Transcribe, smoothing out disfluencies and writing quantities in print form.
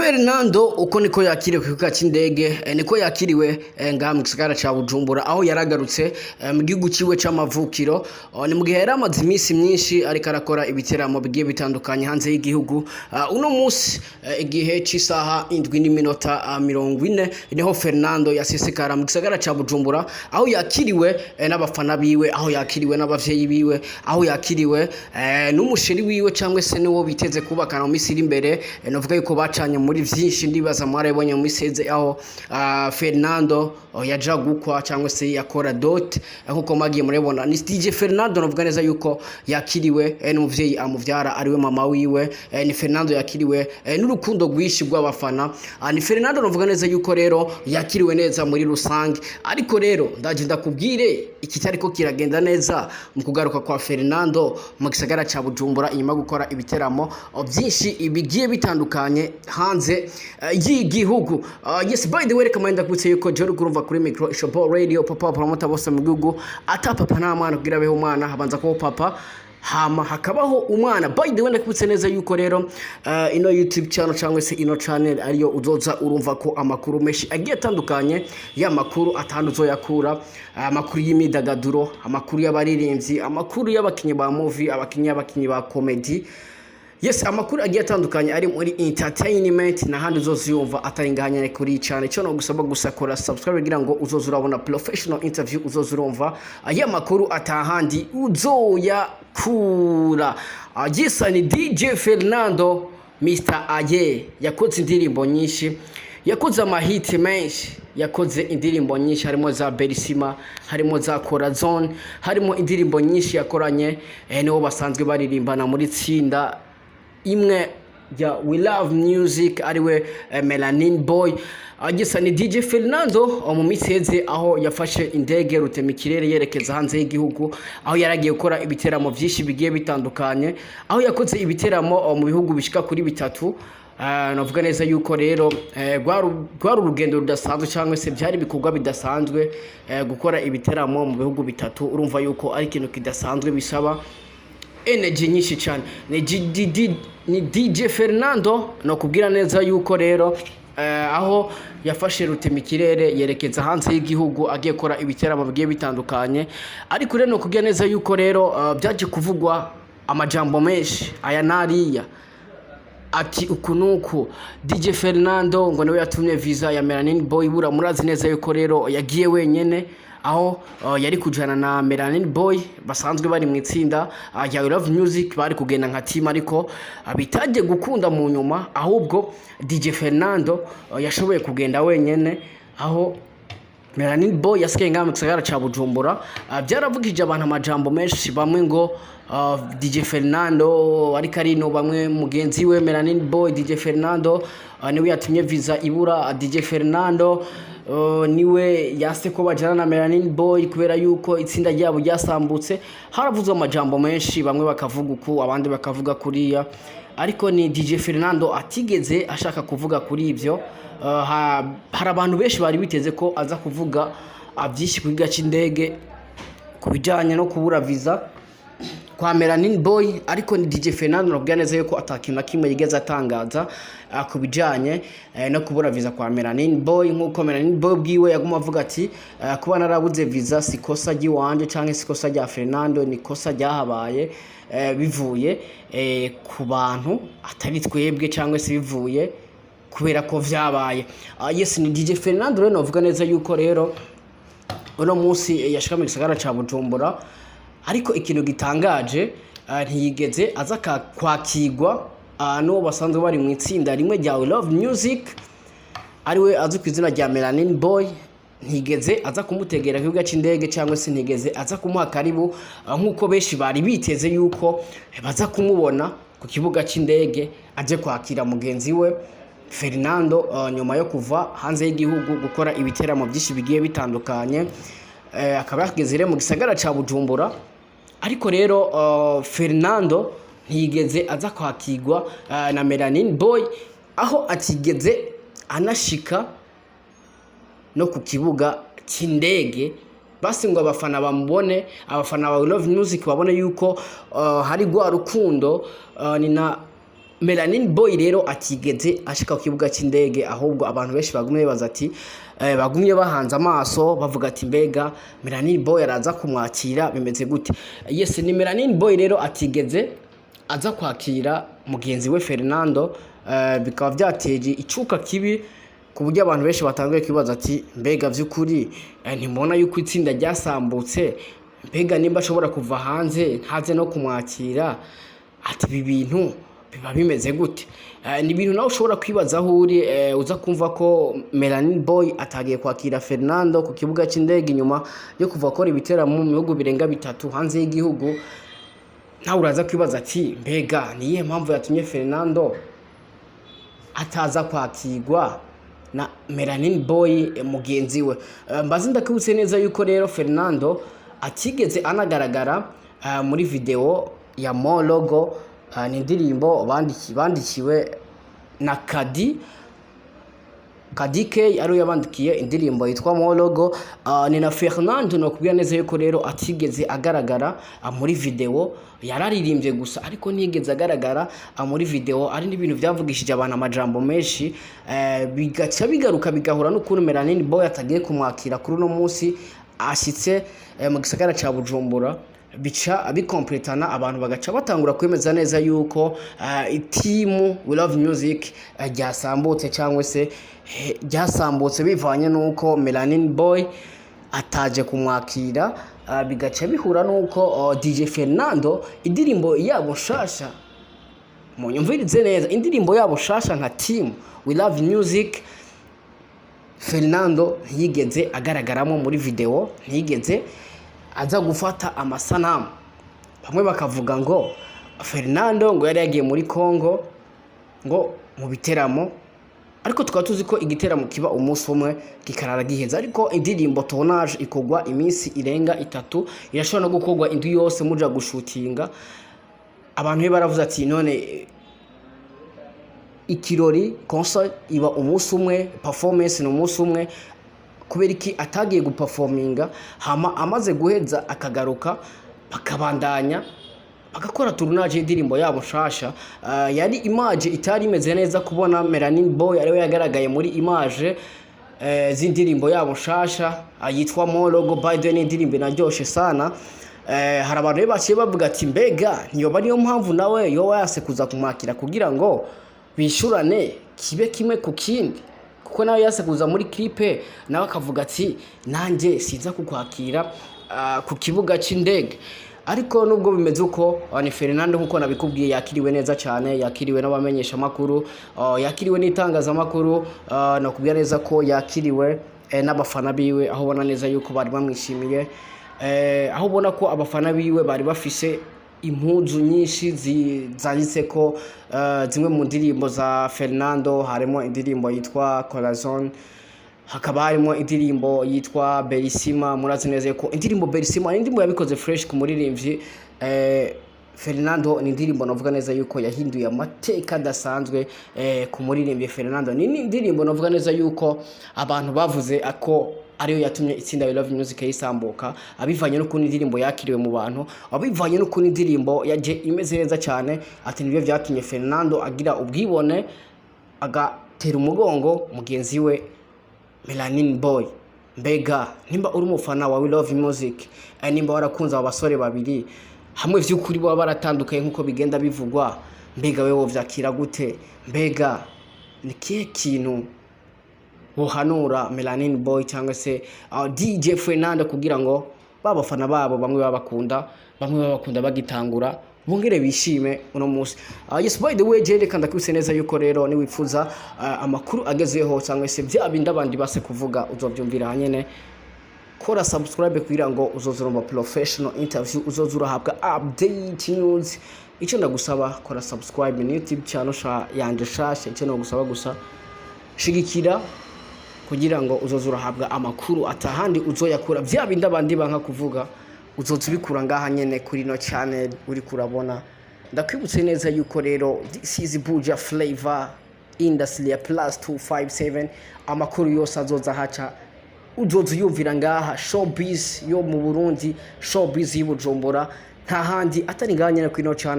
Fernando uko niko yakiriwe ku kibuga c'indege, niko yakiriwe ngaha mu gisagara ca Bujumbura, aho yaragarutse mu gihugu ciwe c'amavukiro. Oh, ni mu gihe yari amaze iminsi myinshi ariko arakora ibiteramo bigiye bitandukanye hanze y'igihugu. Uno munsi, igihe c'isaha 7:40, niho Fernando yasesekara mu gisagara ca Bujumbura, aho yakiriwe n'abafana biwe, aho yakiriwe n'abavyeyi biwe, aho yakiriwe n'umusheri wiwe cyangwa se n'uwo biteze kubakana mu minsi iri imbere. Novuga yuko bacanye muri vyinshi, ndibaza mwarabibonye mu minsi iheze aho Fernando, oh, yaja gukwa cyangwa se yakora dot, nkuko mwagiye murabibona. Ni DJ Fernando novuga neza yuko yakiriwe n'umuvyeyi amuvyara, ariwe mama wiwe. Ni Fernando yakiriwe n'urukundo rwinshi rw'abafana. Ni Fernando novuga neza yuko rero yakiriwe neza muri rusange. Ariko rero ndaje ndakubwire ikitariko kiragenda neza mu kugaruka kwa Fernando mu gisagara ca Bujumbura, inyuma yo gukora ibiteramo, oh, byinshi bigiye bitandukanye hanze y'igihugu. Yes, by the way, reka manda kubitse yuko Jero kurumva kuri micro Ishopo Radio, papa promoter bose mu gihugu. Ata papa nta mwana, kugira abeho umwana habanza kubaho papa, hama hakabaho umwana. By the way, ndakubitse neza yuko rero ino YouTube channel cyangwa se ino channel ariyo uzoza urumva ko amakuru menshi agiye atandukanye, ya makuru atanu uzoyakura, amakuru y'imyidagaduro, amakuru y'abaririmbyi, amakuru y'abakinyi ba movie, abakinyi ba comedy. Yes, amakuru agiye atandukanye ari muri entertainment n'ahandi uzoziyumva atari ngaha nyene kuri cyane. Icyo no gusaba gusa, kora subscribe kugira ngo uzoze urabona professional interview, uzoze urumva aya makuru atahandi uzoyakura. Gisa ni DJ Fernando Mr Aye, yakoze indirimbo nyinshi, yakoze amahiti menshi, yakoze indirimbo nyinshi, harimo za Berisima, harimo za Corazon, harimo indirimbo nyinshi yakoranye nibo basanzwe baririmbana muri tsinda imwe ya We Love Music, ariwe Melanin Boy. Agisa ni DJ Fernando mu minsi iheze, aho yafashe indege rutemikirere yerekeza hanze y'igihugu, aho yaragiye gukora ibiteramo byinshi bigiye bitandukanye, aho yakoze ibiteramo mu bihugu bishika kuri bitatu. Navuga neza yuko rero rwari urugendo rudasanzwe, cyangwa se byari ibikorwa bidasanzwe, gukora ibiteramo mu bihugu bitatu. Urumva yuko ari ikintu kidasanzwe, bisaba energy nyinshi cyane. Ni DJ Fernando no kubwira neza yuko rero aho yafashe rutemikirere yerekeza hanze y'igihugu agiye gukora ibiteramo bigiye bitandukanye. Ariko rero no kubwira neza yuko rero byaje kuvugwa amajambo menshi aya nariya, ati uku nuku DJ Fernando ngo niwe yatumye visa ya Melanin Boy ibura. Murazi neza yuko rero yagiye wenyene, aho yari kujana na Melanin Boy basanzwe bari mu itsinda rya We Love Music, bari kugenda nka team, ariko bitagiye gukunda mu nyuma. Ahubwo DJ Fernando yashoboye kugenda wenyene, aho Melanin Boy yasigaye ngaha mu gisagara ca Bujumbura. Byaravugije abantu amajambo menshi, bamwe ngo DJ Fernando ariko arino, bamwe mugenzi we Melanin Boy, DJ Fernando niwe yatumye visa ibura, DJ Fernando niwe yase ko bajana na Melanin Boy kubera yuko itsinda ryabo ryasambutse. Haravuzwe amajambo menshi, bamwe bakavuga uku, abandi bakavuga kuriya, ariko ni DJ Fernando atigeze ashaka kuvuga kuri ivyo. Hari abantu benshi bari biteze ko aza kuvuga byinshi ku kibuga c'indege ku bijanye no kubura visa kwa Melanin Boy, ariko ni DJ Fernando navuga neza yuko atakintu na kimwe yigeze atangaza ku bijanye no kubura visa kwa Melanin Boy, nkuko Melanin Boy bwiwe yaguma avuga ati kuba narabuze visa si kosa ry'iwanje canke si kosa rya Fernando, ni kosa ryahabaye bivuye ku bantu atari twebwe, cyangwa se bivuye kubera ko vyabaye. Yes, ni DJ Fernando rero novuga neza yuko rero uno munsi yashika mu gisagara ca Bujumbura, ariko ikintu gitangaje, ntiyigeze aza kwakirwa n'uwo basanzwe bari mu itsinda rimwe rya We Love Music, ariwe azwi ku izina rya Melanin Boy. Ntigeze aza kumutegera ku kibuga c'indege, cyangwa se ntigeze aza kumuha karibu, nk'uko benshi bari biteze yuko baza kumubona ku kibuga c'indege aje kwakira mugenzi we Fernando, nyuma yo kuva hanze y'igihugu gukora ibiteramo byinshi bigiye bitandukanye, akaba yageze rero mu gisagara ca Bujumbura. Ariko rero Fernando ntiyigeze aza kwakirwa na Melanin Boy, aho atigeze anashika no ku kibuga cy'indege, basi ngo abafana bamubone, abafana ba Love Music babone yuko hari rwa rukundo. Ni na Melanin Boy rero atigeze ashika ku kibuga c'indege, ahubwo abantu benshi bagumye bibaza ati bagumye bahanze amaso bavuga ati: "Mbega Melanin Boy araza kumwakira, bimeze gute?" Yes, ni Melanin Boy rero atigeze aza kwakira mugenzi we Fernando, bikaba byateje icuka kibi ku buryo abantu benshi batanguye kwibaza ati: "Mbega vy'ukuri ntimubona yuko itsinda ryasambutse? Mbega nimba ashobora kuva hanze ntaze no kumwakira, ati ibi bintu biba bimeze gute?" Ni ibintu nawe ushobora kwibaza aho uri, uza kumva ko Melanin Boy atagiye kwakira Fernando ku kibuga c'indege inyuma yo kuva akora ibiteramo mu bihugu birenga bitatu hanze y'igihugu. Nawe uraza kwibaza ati: "Mbega ni iyihe mpamvu yatumye Fernando ataza kwakirwa na Melanin Boy mugenzi we?" Mbaze ndakibutse neza yuko rero Fernando atigeze anagaragara muri video ya Mologo. Ni indirimbo bandikiwe na Kadi Kadi K, ariwe yabandikiye indirimbo yitwa Mologo. Ni na Fernando nokubwira neza yuko rero atigeze agaragara muri video. Yararirimbye gusa, ariko ntiyigeze agaragara muri video. Ari n'ibintu byavugishije abantu amajambo menshi, bigaca bigaruka bigahura n'ukuntu Melanin Boy atagiye kumwakira kuri uno munsi ashitse mu gisagara ca Bujumbura, bica bikompletana, abantu bagaca batangura kwemeza neza yuko itimu We Love Music ryasambutse cyangwa se ryasambutse bivanye n'uko Melanin Boy ataje kumwakira, bigaca bihura n'uko DJ Fernando indirimbo yabo nshasha, munyumvirize neza, indirimbo yabo nshasha nka team We Love Music, Fernando ntiyigeze agaragaramo muri video, ntiyigeze aza gufata amasanamu. Bamwe bakavuga ngo Fernando ngo yari yagiye muri Congo ngo mu biteramo, ariko tukaba tuzi ko igiteramo kiba umunsi umwe kikarara giheza, ariko indirimbo tournage ikorwa iminsi irenga 3, irashobora no gukorwa indwi yose muja gushutinga. Abantu be baravuze ati: "None ikirori, concert iba umunsi umwe, performance ni umunsi umwe, kubera iki atagiye guperforminga, hama amaze guheza akagaruka bakabandanya bagakora tournage y'indirimbo yabo nshasha?" Yari image itari imeze neza kubona Melanin Boy ariwe yagaragaye muri image z'indirimbo yabo nshasha yitwa Mologo. By the way, ni indirimbo inaryoshe sana. Hari abantu rero baciye bavuga ati: "Mbega ntiyoba niyo mpamvu nawe yoba yase kuza kumwakira kugira ngo bishurane kibe kimwe ku kindi, kuko nawe yase kuza muri clip, nawe akavuga ati nanjye sinza kukwakira ku kibuga c'indege?" Ariko nubwo bimeze uko, ni Fernando nkuko nabikubwiye yakiriwe neza cyane, yakiriwe n'abamenyeshamakuru, yakiriwe n'itangazamakuru, nakubwira neza ko yakiriwe n'abafana biwe, aho ubona neza yuko bari bamwishimiye, aho ubona ko abafana biwe bari bafise impuzu nyinshi zanditse ko zimwe mu ndirimbo za Fernando, harimo indirimbo yitwa Corazon, hakaba harimo indirimbo yitwa Berisima. Murazi neza ko indirimbo Berisima ni indirimbo yabikoze fresh ku muririmbyi Fernando. Ni indirimbo navuga neza yuko yahinduye amateka adasanzwe ku muririmbyi Fernando. Ni indirimbo navuga neza yuko abantu bavuze ko ariyo yatumye itsinda We Love Music yisambuka, abivanye n'ukuntu indirimbo yakiriwe mu bantu, abivanye n'ukuntu indirimbo yaje imeze neza cyane, ati nibyo byatumye Fernando agira ubwibone agatera umugongo mugenzi we Melanin Boy. Mbega nimba uri umufana wa We Love Music, nimba warakunze abo basore babiri, hamwe vy'ukuri baba baratandukanye nk'uko bigenda bivugwa, mbega wewe wovyakira gute? Mbega ni kihe kintu wohanura Melanin Boy cyangwa se DJ Fernando kugira ngo babafana babo, bamwe babakunda, bamwe babakunda bagitangura, bongere bishime uno munsi? Yes, by the way, je reka ndakubise neza yuko rero niwifuza amakuru agezeho cyangwa se bya bindi abandi base kuvuga, uzovyumvira nyene. Kora subscribe kugira ngo uzoze urumva professional interview, uzoze urahabwa update news. Icyo ndagusaba, kora subscribe ni YouTube channel sha yanje shasha. Icyo ndagusaba gusa, shigikira kugira ngo uzoze urahabwa amakuru atahandi uzoyakura. Bya bindi abandi banka kuvuga, uzoza ubikura ngaha nyene kuri no channel uri kurabona. Ndakwibutse neza yuko rero this is Buja Flavor Industry ya plus 257. Amakuru yose azoza haca uzoza uyumvira ngaha, showbiz yo mu Burundi, showbiz y'i Bujumbura, nta handi atari ngaha nyene kuri no channel.